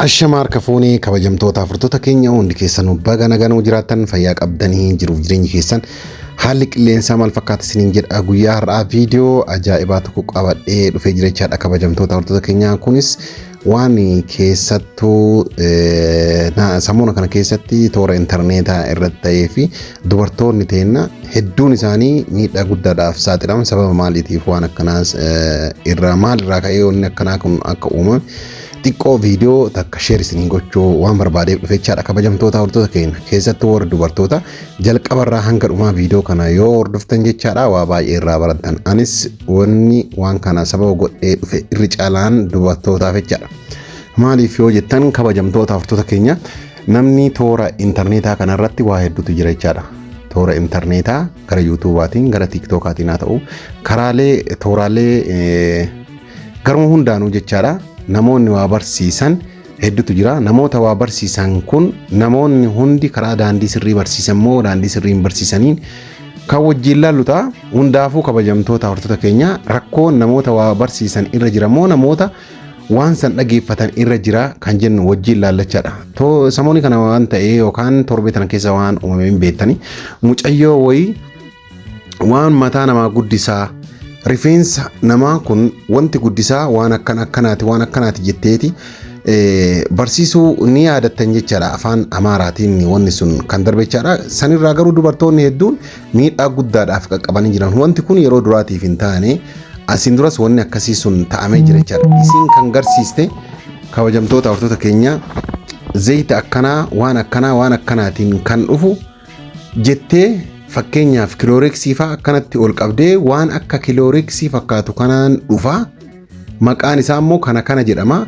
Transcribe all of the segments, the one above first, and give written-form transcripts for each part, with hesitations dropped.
Ashama harka fuunee kabajamtoota afurtoota keenya hundi keessanuu baga naganuu jiraattan fayyaa qabdanii jiruuf jireenyi keessan haalli qilleensaa maal fakkaata isiniin jedha. Guyyaa har'aa viidiyoo ajaa'ibaa tokko qabadhee dhufee jira jechaadha kabajamtoota afurtoota keenyaa. Kunis waan keessattuu sammuna kana keessatti toora intarneetaa irratti ta'ee fi dubartoonni teenna hedduun isaanii miidhaa guddaadhaaf saaxilaman sababa maaliitiif waan akkanaas irraa maalirraa ka'ee wanni akkanaa kun akka uumame xiqqoo viidiyoo takka share isiniin gochuu waan barbaadeef dhufe jechaadha kabajamtoota hordoftoota keenya. Keessattuu warra dubartoota jalqabarraa hanga dhumaa viidiyoo kana yoo hordoftan jechaadha waa baay'ee irraa barattan. Anis wanni waan kana sababa godhee dhufe irri caalaan dubartootaaf jechaadha. Maaliif yoo jettan kabajamtoota hordoftoota keenya, namni toora intarneetaa kanarratti waa hedduutu jira jechaadha. Toora intarneetaa gara yuutuubaatiin, gara tiiktookaatiin haa ta'u, karaalee tooraalee garuma hundaanuu jechaadha, namoonni waa barsiisan hedduutu jira. Namoota waa barsiisan kun namoonni hundi karaa daandii sirrii barsiisan moo daandii sirrii hin barsiisaniin kan wajjin laallu ta'a. Hundaafuu kabajamtoota hordoftoota keenya, rakkoon namoota waa barsiisan irra jira moo namoota waan san dhageeffatan irra jira kan jennu wajjin laallachaadha. Samoonni kana waan ta'ee yookaan torbee tana keessa waan uumame hin beektani. Mucayyoo wayii waan mataa namaa guddisaa, rifeensa namaa kun wanti guddisaa waan akkana akkanaati, waan akkanaati jetteeti barsiisuu ni yaadattan jechaadha. Afaan Amaaraatiin wanni sun kan darbe jechaadha. Sanirraa garuu dubartoonni hedduun miidhaa guddaadhaaf qaqqabanii jiran. Wanti kun yeroo duraatiif hin taane, asiin duras wanni akkasii sun ta'amee jira jechaadha. Isiin kan garsiiste, kabajamtoota hordoftoota keenya, zayita akkanaa waan akkanaa waan akkanaatiin kan dhufu jettee, fakkeenyaaf kilooreeksii fa'aa akkanatti ol qabdee, waan akka kilooreeksii fakkaatu kanaan dhufa, maqaan isaa immoo kana kana jedhama,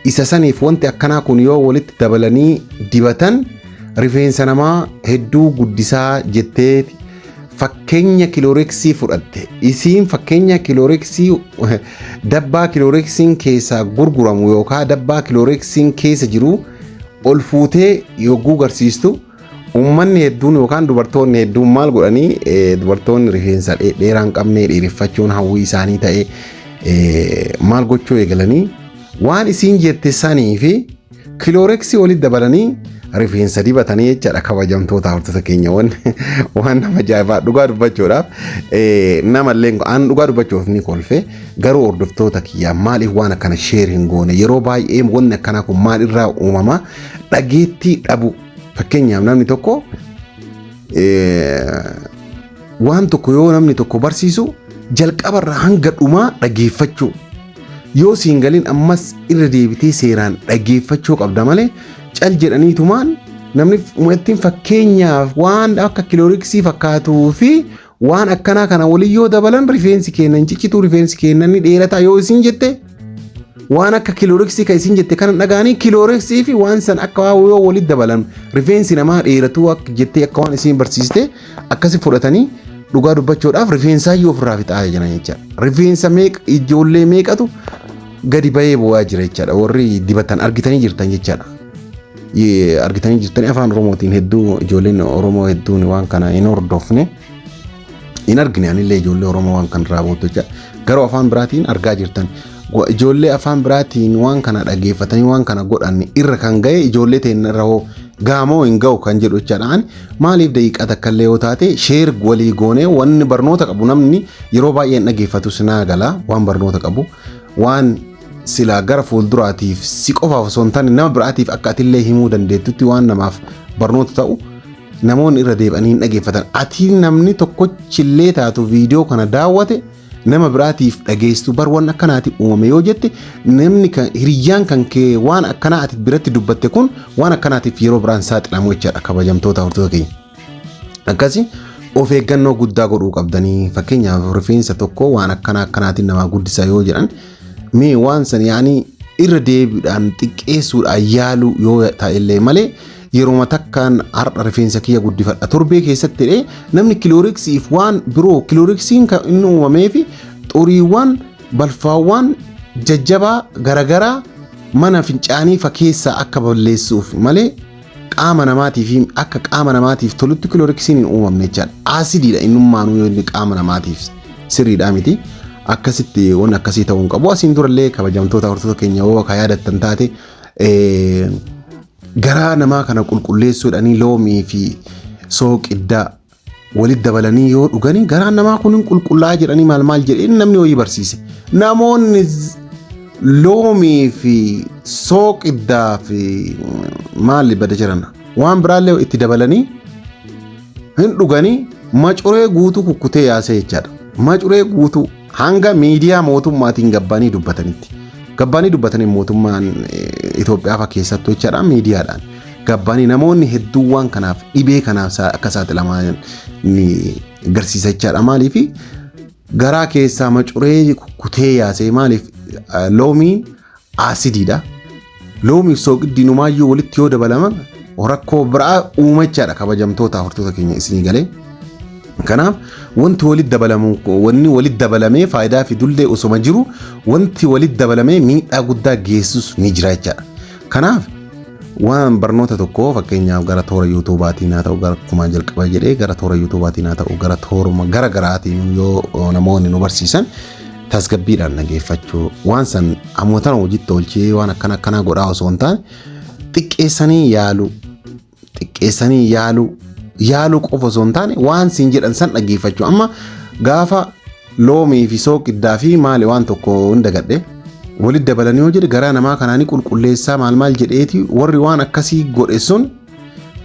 isa saniif wanti akkanaa kun yoo walitti dabalanii dibatan rifeensa namaa hedduu guddisaa jettee fakkeenya kilooreeksii fudhatte. Isiin fakkeenya kilooreeksii, dabbaa kilooreeksiin keessaa gurguramu yookaan dabbaa kilooreeksiin keessa jiru ol fuutee yogguu garsiistu, uummanni hedduun yookaan dubartoonni hedduun maal godhanii, dubartoonni rifeensa dheeraa hin qabne dheereffachuun hawwii isaanii ta'e maal gochuu eegalanii, waan isiin jette sanii fi kilooreeksii walitti dabalanii rifeensa dibatanii jechaadha. Kabajamtoota hordoftoota keenya, waan nama ajaa'ibaa dhugaa dubbachuudhaaf namallee an dhugaa dubbachuuf ni kolfe. Garuu hordoftoota kiyyaa, maaliif waan akkana share hin goone? Yeroo baay'ee wanni akkanaa kun maal irraa uumama? Dhageettii dhabu. Fakkeenyaaf namni tokko waan tokko yoo namni tokko barsiisu jalqabarraa hanga dhumaa dhageeffachuu, yoo siin galin ammas irra deebitee seeraan dhageeffachuu qabda malee cal jedhaniitumaan namni ittiin fakkeenyaaf waan akka kilooriksii fakkaatuu fi waan akkanaa kana waliin yoo dabalan rifeensi keenya hin ciccitu, rifeensi keenya ni dheerata yoo isin jette, waan akka kilooriksii kan isin jette kana dhagaanii kilooriksii fi waan san akka yoo walitti dabalan rifeensi namaa dheeratu akka jettee akka waan isin barsiiste akkasi fudhatanii, dhugaa dubbachuudhaaf rifeensaayyuu ofirraa fixaa jiran jechaadha. Rifeensa meeqa, ijoollee meeqatu gadi bahee bu'aa jira jechaadha. Warri dibatan argitanii jirtan jechaadha. Argitanii jirtanii, afaan Oromootiin hedduu ijoolleen Oromoo hedduun waan kana hin hordofne. Hin argine anillee ijoollee Oromoo waan kana irraa boottu jechaadha. Garuu afaan biraatiin argaa jirtan. Ijoollee afaan biraatiin waan kana dhageeffatanii waan kana godhan irra kan ga'e ijoollee teenya irra hoo gaamoo hin ga'u kan jedhu jechaadha. Maaliif daqiiqaa takka illee yoo taate share walii goonee, wanni barnoota qabu namni yeroo baay'ee hin dhageeffatu sinaa gala, waan barnoota qabu, waan silaa gara fuulduraatiif si qofaaf osoo hin taane nama biraatiif akka atillee himuu dandeettutti waan namaaf barnoota ta'u namoonni irra deebi'anii hin dhageeffatan. Ati namni tokkochillee taatu viidiyoo kana daawwate nama biraatiif dhageessu bar waan akkanaati uumame yoo jette, namni kan hiriyyaan kan kee waan akkanaa ati biratti dubbatte kun waan akkanaatiif yeroo biraan saaxilamu jechaadha kabajamtoota hordoftoota keenya. Akkasi of eeggannoo guddaa godhuu qabdanii. Fakkeenyaaf rifeensa tokko waan akkana akkanaatiin namaa guddisa yoo jedhan, mee waan san yaanii irra deebiidhaan xiqqeessuudhaan yaaluu yoo ta'ellee malee, yeroo takkaan har'a rifeensa kiyya guddifadha torbee keessatti jedhee namni kilooriksiif waan biroo, kilooriksiin kan inni uumamee fi xuriiwwan balfaawwan jajjabaa garagaraa mana fincaanii fa keessaa akka balleessuuf malee qaama namaatiif akka qaama namaatiif tolutti kilooriksiin hin uumamne jechaadha. Aasidiidha innummaanuu yoo inni qaama namaatiif sirriidhaa miti. Akkasitti waan akkasii ta'uu hin qabu. Asiin durallee kabajamtoota hordoftoota keenya yoo ka yaadattan taate Garaa namaa kana qulqulleessuudhaanii loomii fi sooqiddaa walitti dabalanii yoo dhuganii garaan namaa kun hin qulqullaa jedhanii maal maal jedhee namni wayii barsiise. Namoonni loomii fi sooqiddaa fi maali bada jiran waan biraallee itti dabalanii hin dhuganii macuree guutuu kukkutee yaasee jechaadha. Macuree guutuu hanga miidiyaa mootummaatiin gabbaanii dubbatanitti. Gabbaanii dubbatanii mootummaan Itoophiyaa fa keessattuu jechaadha miidiyaadhaan. Gabbaanii namoonni hedduun waan kanaaf dhibee kanaaf akka saaxilaman ni agarsiisa jechaadha. Maaliif garaa keessaa macuree kukkutee yaasee maaliif loomiin aasidiidha. Loomiif sooqiddi numaayyuu walitti yoo dabalaman rakkoo biraa uuma jechaadha kabajamtoota hordoftoota keenya isinii galee. Kanaaf wanti walitti dabalamu wanni walitti dabalamee faayidaa fidullee osoma jiru wanti walitti dabalamee miidhaa guddaa geessus ni jira jechaadha. Kanaaf waan barnoota tokko fakkeenyaaf gara toora yuutuubaatiin haa ta'u gara akkuma jalqaba jedhee gara toora yuutuubaatiin haa ta'u gara tooruma gara garaatiin yoo namoonni nu barsiisan tasgabbiidhaan dhageeffachuu waan san ammoo tana hojiitti oolchee waan akkana akkanaa godhaa osoo hin taane xiqqeessanii yaaluu xiqqeessanii yaaluu yaaluu qofa osoo hin taane waan siin jedhan san dhaggeeffachuu. Amma gaafa loomii fi sooqiddaa fi maali waan tokko hin dagadhe walitti dabalanii yoo jedhe garaa namaa kanaanii qulqulleessaa maal maal jedheeti warri waan akkasii godhe sun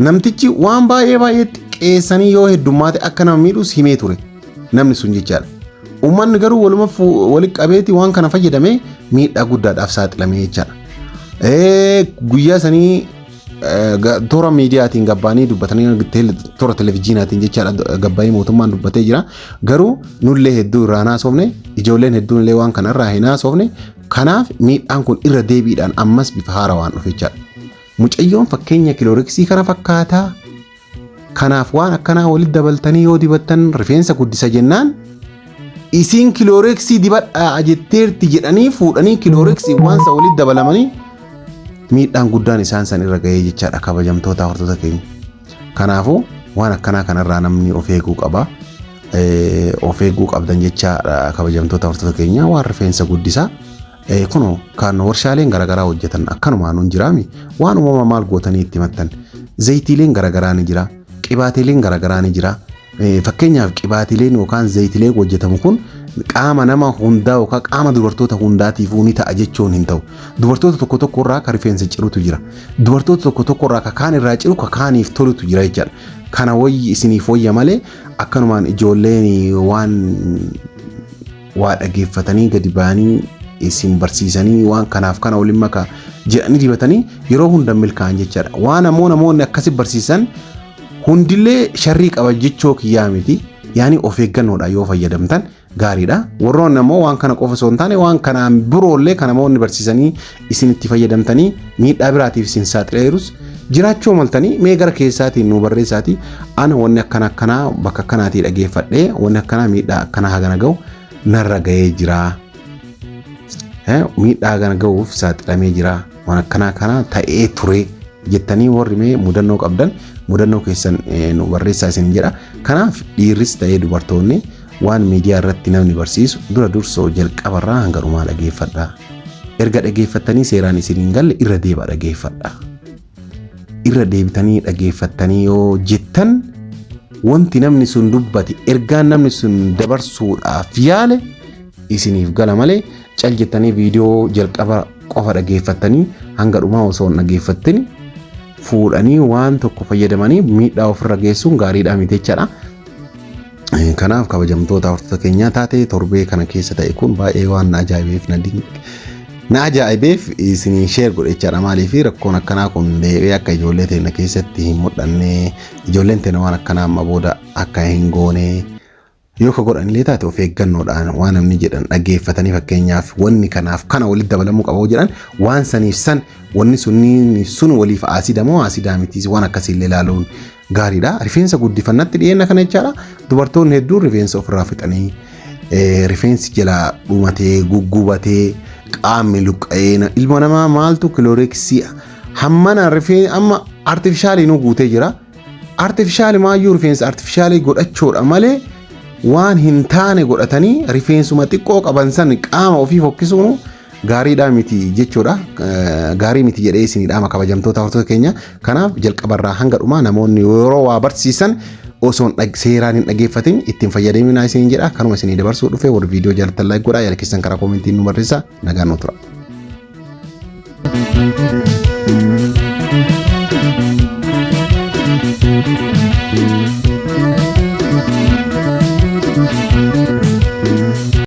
namtichi waan baay'ee baay'ee xiqqeessanii yoo heddummaate akka nama miidhus himee ture namni sun jechaadha. Uummanni garuu waluma walitti qabeeti waan kana fayyadamee miidhaa guddaadhaaf saaxilamee jechaadha. Guyyaa sanii toora miidiyaatiin gabbaanii dubbatanii toora televizyiinaatiin jechaadha gabbaanii mootummaan dubbatee jira. Garuu nullee hedduu irraa haasofne ijoolleen hedduun illee waan kana irraa hin haasofne. Kanaaf miidhaan kun irra deebiidhaan ammas bifa haarawaan dhufe jechaadha. Mucayyoon fakkeenya kilooriksii kana fakkaataa. Kanaaf waan akkanaa walitti dabaltanii yoo dibattan rifeensa guddisa jennaan isiin kilooriksii dibadhaa jetteerti jedhanii fuudhanii kilooriksii waan isa walitti dabalamanii miidhaan guddaan isaan san irra gahee jechaadha kabajamtoota hordoftoota keenya. Kanaafuu waan akkanaa kanarraa namni of eeguu qaba. Of eeguu qabdan jechaadha kabajamtoota hordoftoota keenya waan rifeensa guddisaa. Kunoo kan warshaaleen garaagaraa hojjetan akkanumaan hin jiraami waan uumama maal gootanii itti himattan zayitiileen garaagaraa ni jira qibaatiileen garaagaraa ni jira. Fakkeenyaaf qibaatiileen yookaan zayitiileen hojjetamu kun qaama nama hundaa yookaan qaama dubartoota hundaatiifuu ni ta'a jechuun hin ta'u. Dubartoota tokko tokko irraa kan rifeensa cirutu jira. Dubartoota tokko tokko irraa kan kaan irraa ciru kan kaaniif tolutu jira jechaadha. Kana wayyi isiniif wayya malee akkanumaan ijoolleen waan waa dhageeffatanii gadi ba'anii isin barsiisanii waan kanaaf kana waliin makaa jedhanii dibatanii yeroo hunda milkaa'an jechaadha. Waan ammoo namoonni akkasi barsiisan hundillee sharrii qaba jechoo kiyyaa miti. Yaani of eeggannoodha yoo fayyadamtan gaariidha. Warroonni ammoo waan kana qofa osoo hin taane waan kanaan biroollee kan namoonni barsiisanii isin itti fayyadamtanii miidhaa biraatiif isin saaxileerus jiraachuu maltanii mee gara keessaatiin nu barreessaatii ana wanni akkana akkanaa bakka akkanaatii dhageeffadhee wanni akkanaa miidhaa akkanaa hagana ga'u narra ga'ee jira. Miidhaa hagana ga'uuf saaxilamee jira. Waan akkanaa kana ta'ee ture jettanii warri mee mudannoo qabdan mudannoo keessan nu barreessaa isin jedha. Kanaaf dhiirris ta'ee dubartoonni waan miidiyaa irratti namni barsiisu dura dursoo jalqabarraa hanga dhumaa dhageeffadha. Erga dhageeffattanii seeraan isin hin galle irra deebi'a dhageeffadha. Irra deebitanii dhageeffattanii yoo jettan wanti namni sun dubbate ergaan namni sun dabarsuudhaaf yaale isiniif gala malee cal jettanii viidiyoo jalqaba qofa dhageeffattanii hanga dhumaa osoo hin dhageeffattin fuudhanii waan tokko fayyadamanii miidhaa ofirra geessuun gaariidha miti jechaadha. Kanaaf kabajamtoota hordoftoota keenyaa taatee torbee kana keessa ta'e kun baay'ee waan na ajaa'ibeef na ajaa'ibeef isinii share godhe jechaadha. Maaliif rakkoon akkanaa kun deebi'ee akka ijoollee teenya keessatti hin mul'anne ijoolleen teenya waan akkanaa amma booda akka hin goone yoo ka godhan illee taate of eeggannoodhaan waan namni jedhan dhaggeeffatanii fakkeenyaaf wanni kanaaf kana walitti dabalamuu qaba jedhan waan saniif san wanni sunniin sun waliif aasida moo aasidaa mitiis waan akkasii illee ilaaluun gaariidha. Rifeensa guddifannatti dhiyeenya kana jechaadha. Dubartoonni hedduun rifeensa ofirraa fixanii rifeensi jalaa dhumatee guggubatee qaamni luqqa'ee ilma namaa maaltu kilooriksii hammana rifeensa amma artifishaalii nu guutee jira. Artifishaalii maayyuu rifeensa artifishaalii godhachuudha malee waan hin taane godhatanii rifeensuma xiqqoo qaban san qaama ofii fokkisuun gaariidhaa miti jechuudha. Gaarii miti jedhee isinii dhaama, kabajamtoota hordoftoota keenya. Kanaaf jalqabarraa hanga dhumaa namoonni yeroo waa barsiisan osoo seeraan hin dhageeffatin ittiin fayyadaminaa isiniin jedha. Kanuma isinii dabarsuu dhufe. Warri viidiyoo jaallattan like godhaa, yaada keessan karaa koomentiin nu barreessaa. Nagaan nu tura.